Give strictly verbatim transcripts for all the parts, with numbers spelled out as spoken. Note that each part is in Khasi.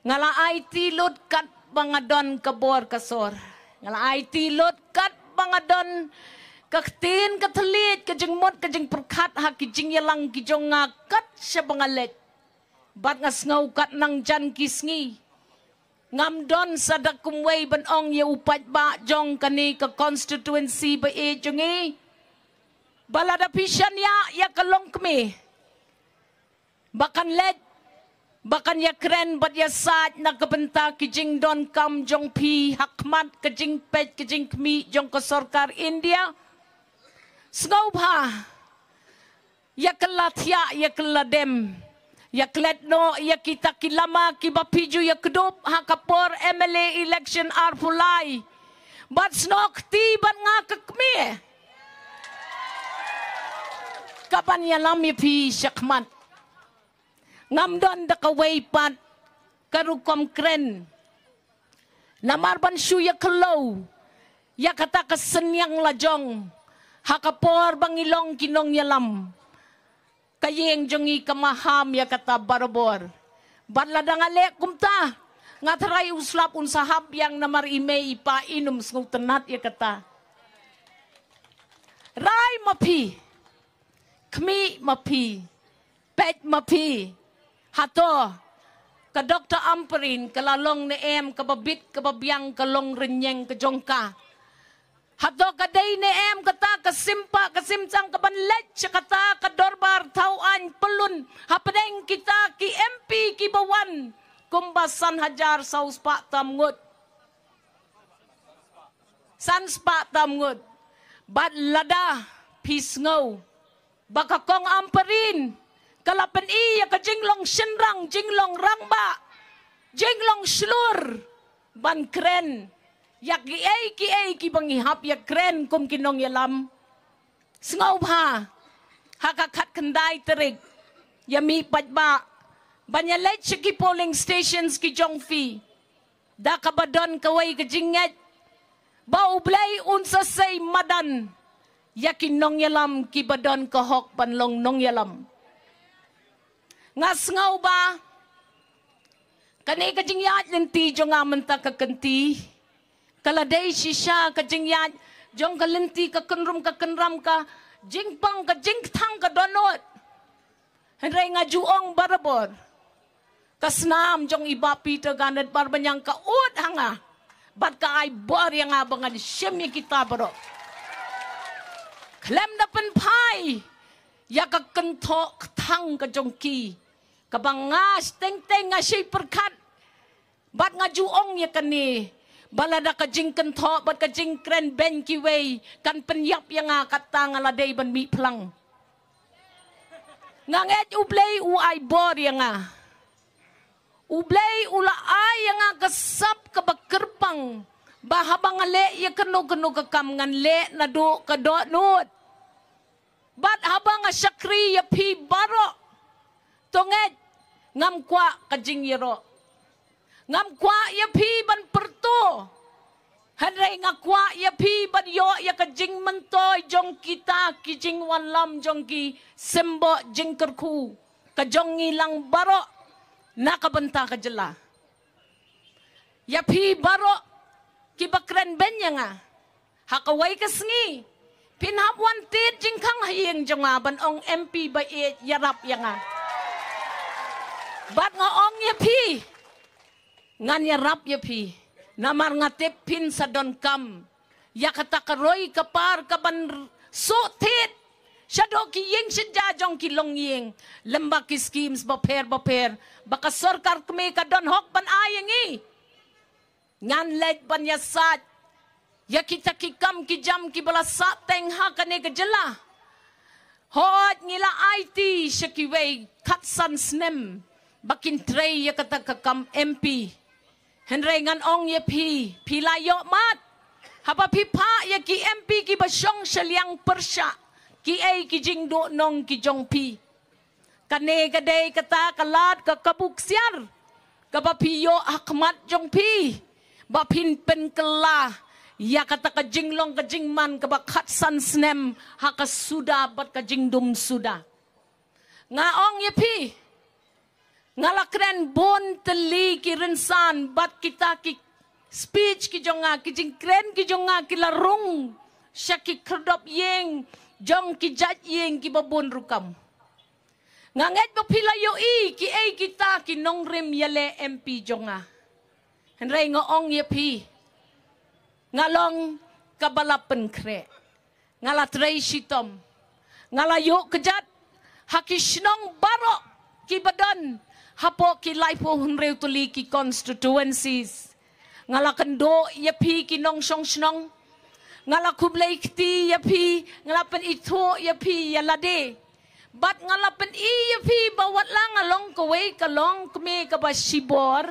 Nga la aiti lut katba nga don ka bor ka sor. Nga la aiti lut katba nga don ka ktien ka thylliej, ka jingmut ka jingpyrkhat ha ki jingïalang ki jong nga kat shaba nga leit. Bad nga sngew kat nangjan ki sngi ngam don sa da kumwei ban ong ïa u paidbah jong kane ka constituency ba ïeit jong ngi ba lada phi shaniah ïa ka longkmie ba kan leit, ba kan ïakren bad ïasaid na ka bynta ki jingdonkam jong phi ha khmat ka jingpeit ka jingkhmih jong ka sorkar India. Sngewbha ïa kylla thiah, ïa kylla dem, ïa klet noh ïa kita ki lama kiba phi ju ïa kdup ha ka por M L A election arphew lai. Bad snoh kti bad nga ka kmie kaban ïalam ïa phi shakhmat. Ngam don da kawei pat ka rukom kren namar ban shu ïa khlem ïa kata ka synñiang la jong ha ka por ba ngi long ki nongïalam. Ka ïing jong ngi ka maham ïa kata barabor. Bad lada nga leh kumta, nga tharai u slap un sa hap ïa nga namar i mei i pa i nym sngewtynnat ïa kata. Rai ma phi, khmih ma phi, peit ma phi. Hato ka Doktor Ampareen ka la long ne em kaba bit kaba biang ka long rynïeng ka jong ka? Hato ka dei ne em kata ka sim pah ka sim chang kaban leit sha kata ka dorbar thaw aiñ pyllun hapdeng kita ki M P kiba wan kumba san hajar saw spah tam ngut? San spah tam ngut. Bad lada phi sngew ba ka Kong Ampareen ka la pyni ïa ka jinglong shynrang, jinglong rangbah, jinglong shlur ban kren ïa kiei kiei kiba ngi hap ïa kren kum ki nongïalam. Sngewbha ha ka khatkhyndai tarik ïa mih paidbah ban ïa leit sha ki polling stations ki jong phi da kaba don kawei ka jingngeit ba U Blei un sa sei madan ïa ki nongïalam kiba don ka hok ban long nongïalam. Nga sngew ba kane ka jingïaid lynti jong nga mynta ka kynti ka la dei shisha ka jingïaid jong ka lynti ka kynrum ka kynram, ka jingpang ka jingkthang ka dohnud. Hynrei nga ju ong barabor, ka snam jong i Bah Peter Garnett Barbaniang ka ud ha nga bad ka ai bor ïa nga ba ngan shim ïa kita baroh. Khlem da pynphai ïa ka kynthoh kthang ka jong ki, kaba nga teng teng nga shei pyrkhat bad nga ju ong ïa kane ba lada ka jingkynthoh bad ka jingkren beiñ kiwei kan pynïap ïa nga, kata nga la dei ban mih phlang. Nga ngeit U Blei u ai bor ïa nga. U Blei u la ai ïa nga ka sap kaba kyrpang ba haba nga leh ïa kano kano ka kam ngan leh naduh ka dohnud. Bad haba nga shakri ïa phi baroh, to ngeit, ngam kwah ka jingïaroh. Ngam kwah ïa phi ban pyrto. Hynrei nga kwah ïa phi ban ïoh ïa ka jingmyntoi jong kita ki jingwanlam jong ki symbol jingkyrkhu ka jong ngi lang baroh na ka bynta ka jylla. Ïa phi baroh kiba kren beiñ ïa nga, ha kawei ka sngi phin hap wan tied jingkhang ha ïing jong nga ban ong M P ba ïeit ïarap ïa nga. Bad nga ong ïa phi, ngan ïarap ïa phi namar nga tip phin sa donkam ïa kata ka roi ka par kaban suk thied shaduh ki ïing shet ja jong ki longïing, lem bad ki schemes bapher bapher ba ka sorkar kmie ka don hok ban ai ïa ngi. Ngan leit ban ïasaid ïa kita ki kam ki jam kiba la sah teng ha kane ka jylla. Hooid, ngi la aiti sha kiwei khatsan snem ba kin trei ïa kata ka kam M P. Hynrei ngan ong ïa phi, phi la ïohmad haba phi phah ïa ki M P kiba shong shiliang pyrshah kiei ki jingduhnong ki jong phi. Kane ka dei kata ka lad ka kabu ksiar kaba phi ïoh ha khmat jong phi ba phin pynkylla ïa kata ka jinglong ka jingman kaba khatsan snem ha ka suda bad ka jingdum suda. Nga ong ïa phi, Nga la kren bun tylli ki rynsan bad kita ki speech ki jong nga, ki jingkren ki jong nga ki la rung sha ki khyrdop ïing jong ki jait ïing kiba bun rukom. Nga ngeit ba phi la ïohi kiei kita ki nongrim ïaleh M P jong nga. Hynrei nga ong ïa phi, nga long kaba la pynkhreh. Nga la trei shitom. Nga la ïoh kjat ha ki shnong baroh kiba don hapoh ki laiphew hynriew tylli ki constituencies. Nga la kynduh ïa phi ki nongshong shnong. Nga la khublei kti ïa phi, nga la pynithuh ïa phi ïa lade. Bad nga la pyni ïa phi ba wat la nga long kawei ka longkmie kaba shibor,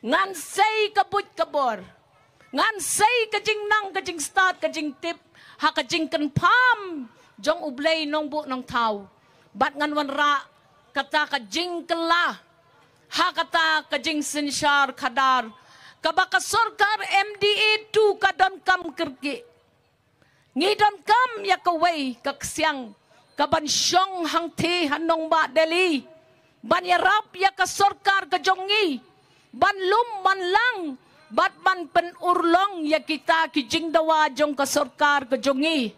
ngan sei ka buit ka bor. Ngan sei ka jingnang, ka jingstad, ka jingtip ha ka jingkyrpad jong U Blei Nongbuh Nongthaw. Bad ngan wanrah kata ka jingkylla ha kata ka jingsynshar khadar kaba ka sorkar M D A two ka donkam kyrkieh. Ngi donkam ïa kawei ka ksiang kaban shong hangthie ha nongbah Delhi ban ïarap ïa ka sorkar ka jong ngi ban lum ban lang bad ban pynurlong ïa kita ki jingdawa jong ka sorkar ka jong ngi.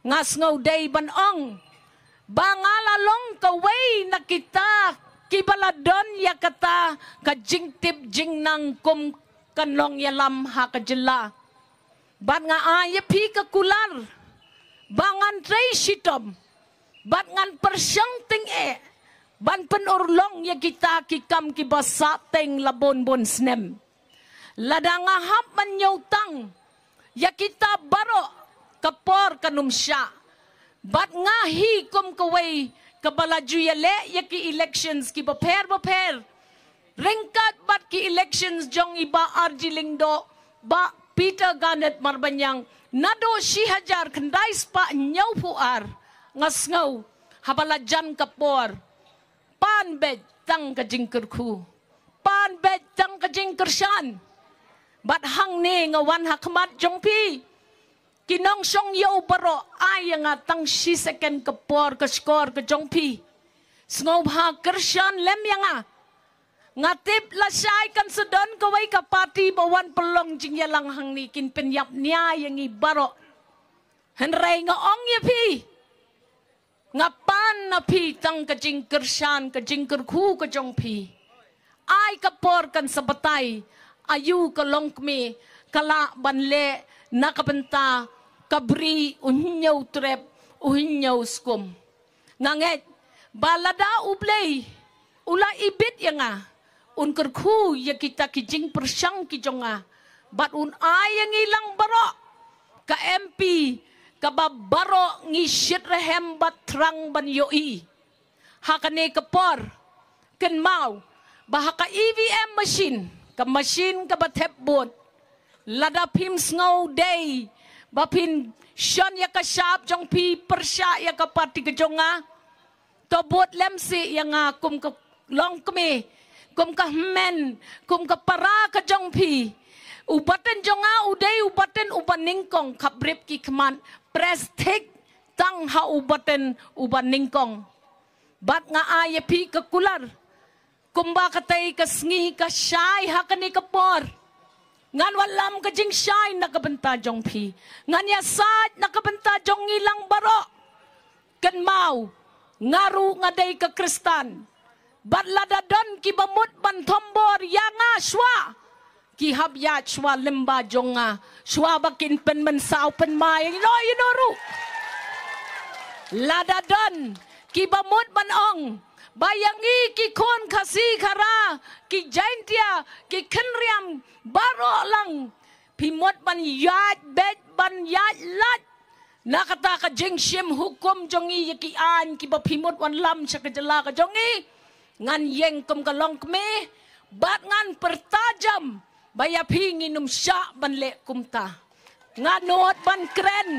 Nga sngew dei ban ong ba nga la long kawei na kita kiba la don ïa kata ka jingtip jingnang kum ka nongïalam ha ka jylla. Bad nga ai ïa phi ka kular ba ngan trei shitom bad ngan pyrshang tyngeh ban pynurlong ïa kita ki kam kiba sah teng la bun bun snem. Lada nga hap ban ñiewtang ïa kita baroh, ka por kan ym shah. Bad nga hi kum kawei kaba la ju ïaleh ïa ki elections kiba pher bapher ryngkat bad ki elections jong i Bah R G Lyngdoh, Bah Peter Garnett Marbaniang, naduh shi hajar khyndai spah hynñiewphew ar. Nga sngew haba la jan ka por, pan beit tang ka jingkyrkhu, pan beit tang ka jingkyrshan. Bad hangne nga wan ha khmat jong phi, ki nongshong ïew baroh, ai ïa nga tang shi second ka por, ka shkor ka jong phi. Sngewbha kyrshan lem ïa nga. Nga tip lashai kan sa don kawei ka party ba wan pynlong jingïalang hangne, kin pynïap nia ïa ngi baroh. Hynrei nga ong ïa phi, nga pan na phi tang ka jingkyrshan, ka jingkyrkhu ka jong phi. Ai ka por kan sa batai aïu ka longkmie ka lah ban leh na ka bynta ka bri u hynñiew trep, u hynñiew skum. Nga ngeit ba lada U Blei u la ibit ïa nga, un kyrkhu ïa kita ki jingpyrshang ki jong nga bad un ai ïa ngi lang baroh ka M P kaba baroh ngi shit rhem bad thrang ban ïohi. Ha kane ka por, kynmaw ba ha ka E V M machine, ka machine kaba thep vote, lada phim sngew dei ba phin shon ïa ka shap jong phi pyrshah ïa ka party ka jong nga, to vote lem seh ïa nga kum ka longkmie, kum ka hynmen, kum ka para ka jong phi. U button jong nga u dei u button uba nyngkong, khapbrip ki khmat, press thick tang ha u button uba nyngkong. Bad nga ai ïa phi ka kular, kumba katei ka sngi ka shai ha kane ka por. Ngan wallam ka jingshai na ka bynta jong phi. Ngan ïasaid na ka bynta jong ngi lang baroh. Kynmaw, nga ruh nga dei ka Khristan. Bad lada don kiba mut ban thombor ïa nga shuwa, ki hap ïaid shuwa lyngba jong nga shuwa ba kin pynmynsaw pynmai ïa no ïa no ruh. Lada don kiba mut ban ong ba ïa ngi ki khun Khasi Khara, ki Jaintia, ki Khynriam baroh lang, phi mut ban ïaid beit, ban ïaid lait na kata ka jingshim hukum jong ngi ïa ki aiñ kiba phi mut wan lam sha ka jylla ka jong ngi, ngan ïeng kum ka longkmie bad ngan pyrta jam ba ïa phi ngin ym shah ban leh kumta. Nga nud ban kren,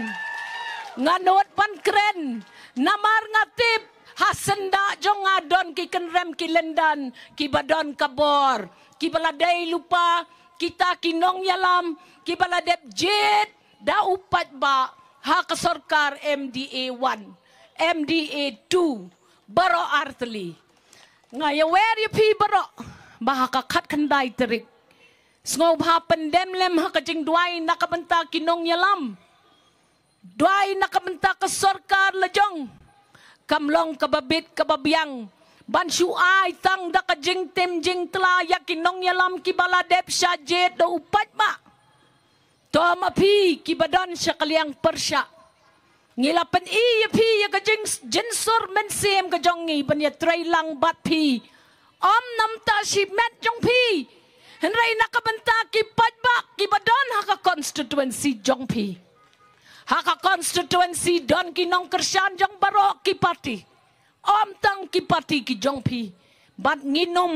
nga nud ban kren namar nga tip ha syndah jong nga don ki kynrem ki lyndan kiba don ka bor, kiba la dei lypa kita ki nongïalam kiba la dep jied da u paidbah ha ka sorkar M D A one, M D A two, baroh artylli. Nga ïawer ïa phi baroh ba ha ka khatkhyndai tarik, sngewbha pyndem lem ha ka jingduwai na ka bynta ki nongïalam. Duwai na ka bynta ka sorkar la jong. Kam long kaba bit kaba biang ban shu ai tang da ka jingtim jingtla ïa ki nongïalam kiba la dep shah jied da u paidbah. To ma phi kiba don sha ka liang pyrshah, ngi la pyni ïa phi ïa ka jing, jingsur mynsiem ka jong ngi ban ïatrei lang bad phi. Ym namta shimet jong phi, hynrei na ka bynta ki paidbah kiba don ha ka constituency jong phi. Ha ka constituency don ki nongkyrshan jong baroh ki parti. Ym tang ki parti ki jong phi. Bad ngin ym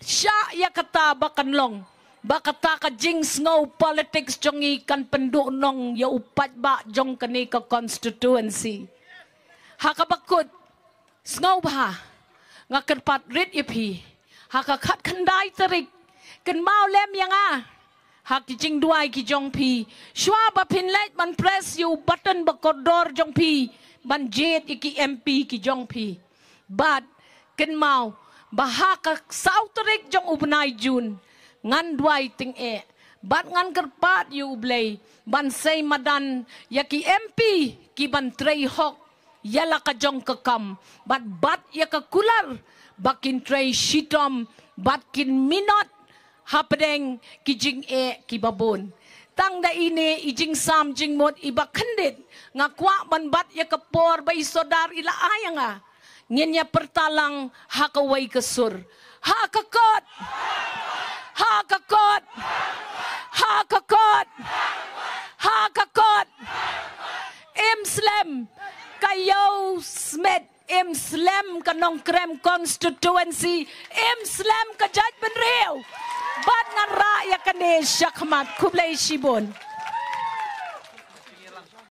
shah ïa kata ba kan long ba kata ka jingsngew politics jong ngi kan pynduhnong ïa u paidbah jong kane ka constituency. Ha kaba kut, sngewbha nga kyrpad rit ïa phi, ha ka khatkhyndai tarik, kynmaw lem ïa nga ha ki jingduwai ki jong phi. Shuwa ba phin leit ban press ïa u button ba kordor jong phi ban jied ïa ki M P ki jong phi. Bad kynmaw ba ha ka saw tarik jong u bnai Jun, ngan duwai tyngeh bad ngan kyrpad ïa u Blei ban sei madan ïa ki M P ki ban trei hok ïa la ka jong ka kam, bad bat ïa ka kular ba kin trei shitom bad kin minot hapdeng ki jingeh kiba bun. Tang da ine i jingsam jingmut iba khyndiat, nga kwah ban bat ïa ka por ba i Sordar i la ai ïa nga. Ngin ïa pyrta lang ha kawei ka sur. Ha ka kot! Ha ka kot! Ha ka kot! Ha ka kot! Im slem ka Ïew Smit, im slem ka Nongkrem constituency, im slem ka jaitbynriew. Bad ngan rah ïa kane shakhmat. Khublei shibun.